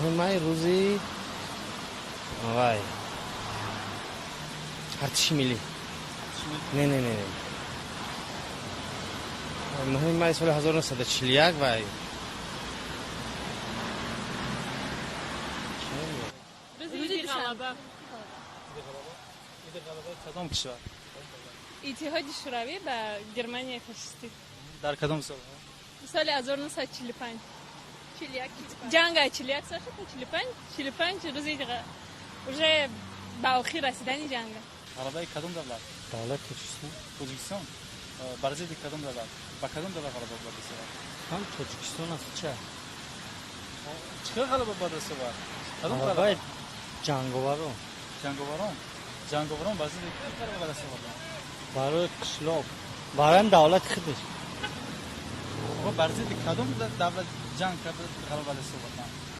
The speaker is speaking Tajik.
9 май рӯзи вай артиши миллӣ. Не, не, не, 9 май соли 1941 вай. Рӯзи Ғалаба. Иди ғалаба кадом кишвар? Иттиҳоди Шӯравӣ ба Германияи фашистӣ. Дар кадом солҳо? Соли 1945. Ҷанга 41 сар шуд то 45. 45 рӯзи уже ба охир расидани ҷанга. Ғалабаи кадом давлат? Давлати Тоҷикистон. Тоҷикистон бар зидди кадом давлат, ба кадом давлат ғалаба ба даст овард? Ҳам Тоҷикистон аст, ча. Чӣ хел ғалаба ба даст овард? Кадом ғалаба? Ғалабаи ҷанговарон. Ҷанговарон, ҷанговарон бар зидди кӣ ғалаба ба даст оварданд? Барои қишлоқ, барои давлати худаш. Бар зидди кадом давлат ҷанг карда, ғалаба ба даст оварданд?